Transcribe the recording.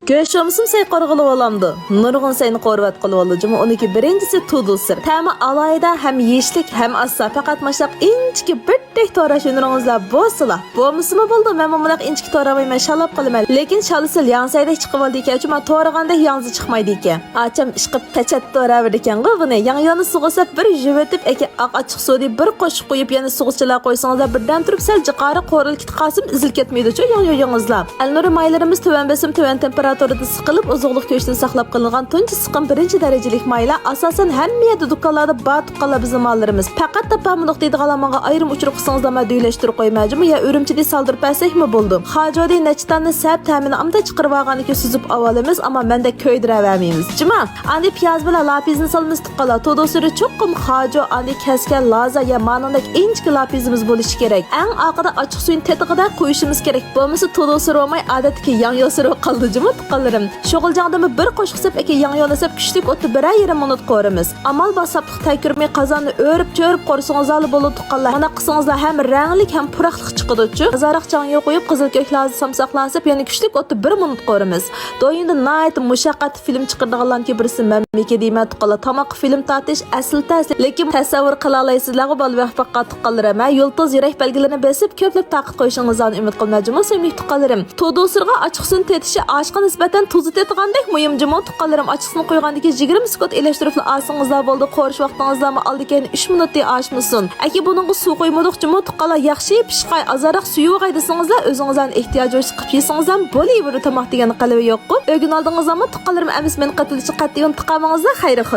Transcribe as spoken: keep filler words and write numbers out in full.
گۆش بولمىسىمۇ سەي قورغىلى بولامدۇ؟ نۇرغۇن سەينى قورۇۋەتقىلى بولىدۇ جۇمۇ. ئۇنىڭكى بىرىنچىسى تۇدۇل سىر. تەمى ئالاھىدە، ھەم يېيىشلىك، ھەم ئاستا. پەقەت ماشۇنداق ئىنچىكە بىردەك توراش ھۈنىرىڭىزلا بولسىلا. بولمىسىمۇ بولىدۇ، مەنمۇ مۇنداق ئىنچىكە توراۋايمەن، شالاپ قىلىمەن. لېكىن شالا سىل ياڭ سەيدەك چىقىۋالىدىكەن جۇمۇ، تورىغاندەك ياڭزا چىقمايدىكەن. ئاچام ئىشقىپ قەچەت توراۋېرىدىكەنغۇ بۇنى. ياڭيونى سۇغا سەپ بىر يۇۋىتىپ، ئەكە ئاق ئاچچىق سودىي بىر قوشۇق قويۇپ، يەنە سۇغا چىلا قويسىڭىزلا، بىردەم تۇرۇپ سەل جىقارى قورۇلۇپ كېتىپ قالسىمۇ ئېزىلىپ كەتمەيدۇچۇ ياڭيۇيىڭىزلا. ئەلنۇرى مايلىرىمىز تۆۋەن بېسىم، تۆۋەن تېمپېراتۇرىدا سىقىلىپ، ئوزۇقلۇق كۆشىدە ساقلاپ قېلىنغان تۇنجى سىقىم بىرىنچى دەرىجىلىك مايلار ئاساسەن ھەممە يەردە دۇكانلاردا بار تۇغقانلار بىزنىڭ ماللىرىمىز. پەقەت تاپالمىدۇق دەيدىغانلار ماڭا ئايرىم ئۇچۇر قىلسىڭىزلا مەن دۈيلەشتۈرۈپ قويماي جۇمۇ يا ئۈرۈمچىدە سالدۇرۇپ بەرسەكمۇ بولىدۇ. خاجودى نەچچە دانە سەپ تەمىنى ئامدا چىقىرىۋالغاندىن كېيىن سۈزۈپ ئاۋالىمىز، ئەمما مەندەك كۆيدۈرەۋەرمەيمىز. جۇمۇ، ئاندىن پىياز بىلەن لاپىزنى سالىمىز تۇغقانلار. تۇدۇ سۈرى چوقۇم خاجۇ، ئاندىن كەسكەن لازا يا مانىڭدەك ئىنچىكە لاپىزىمىز بولۇشى كېرەك. ئەڭ ئاخىرىدا ئاچچىق سۈيىنى تېتىغۇدەك قويۇشىمىز كېرەك. بولمىسا تۇدۇ سۈرى بولماي، ئادەتتىكى ياڭيۇ سۈرى قالىدۇ جۇمۇ تۇغقانلىرىم. شوغۇلجاڭدىنمۇ بىر قوشۇق سەپ ئەكە ياڭيۇنى سەپ كۈچلۈك ئوتتا بىرەر يېرىم مىنۇت قورىمىز. ئامال بار ساپلىق تەكۈرمەي قازاننى ئۆرۈپ چۆرۈپ قورسىڭىزلا بولىدۇ تۇغقانلار. مانا قىلسىڭىزلا ھەم رەڭلىك ھەم پۇراقلىق چىقىدۇچۇ. ئازراق ياڭيۇ قويۇپ قىزىل كۆك لازا سامساقلارنى سەپ يەنە كۈچلۈك ئوتتا بىر مىنۇت قورىمىز. دويىندا ناھايىتى مۇشەققەتلىك فىلىم چىقىرىدىغانلارنىڭكى بىرسى مەنمىكى دەيمەن تۇغقانلار. تاماققا فىلىم تارتىش ئەسلى تەس، لېكىن تەسەۋۋۇر قىلالايسىزلەرغۇ بالا بەخت باققان تۇغقانلىرىم. ھە، يۇلتۇز يۈرەك بەلگىلىرىنى بېسىپ كۆپلەپ تارقىتىپ قويۇشىڭىزلارنى ئۈمىد قىلىمەن جۇمۇ سۆيۈملۈك تۇغقانلىرىم. تۇدۇ سىرىغا ئاچچىق سۈيىنى تېتىشى ئاشقا نىسبەتەن تۇزنى تېتىغاندەك مۇھىم جۇمۇ تۇغقانلىرىم. ئاچچىقنى قويغاندىن كېيىن يىگىرمە سېكۇنت ئېلىشتۇرۇپلا ئالسىڭىزلا بولىدۇ. قورۇش ۋاقتىڭىزلارمۇ ئالدى كەينى ئۈچ مىنۇتتىن ئاشمىسۇن. ئەكى بۇنىڭغا سۇ قويمىدۇق جۇمۇ تۇغقانلار. ياخشى پىشقاي، ئازراق سۈيۈۋاغاي دېسىڭىزلا ئۆزىڭىزلارنى ئېھتىياجى بويىچە قىلىپ يېسىڭىزلام بولۇۋېرىدۇ، تاماق دېگەننىڭ قەلىبى يوققۇ. ئۆگىنىۋالدىڭىزلارمۇ تۇغقانلىرىم؟ ئەمىسە مېنى قېتىلىشى قەتئىي ئۇنتۇپ قالمىڭىزلار. خەير خوش.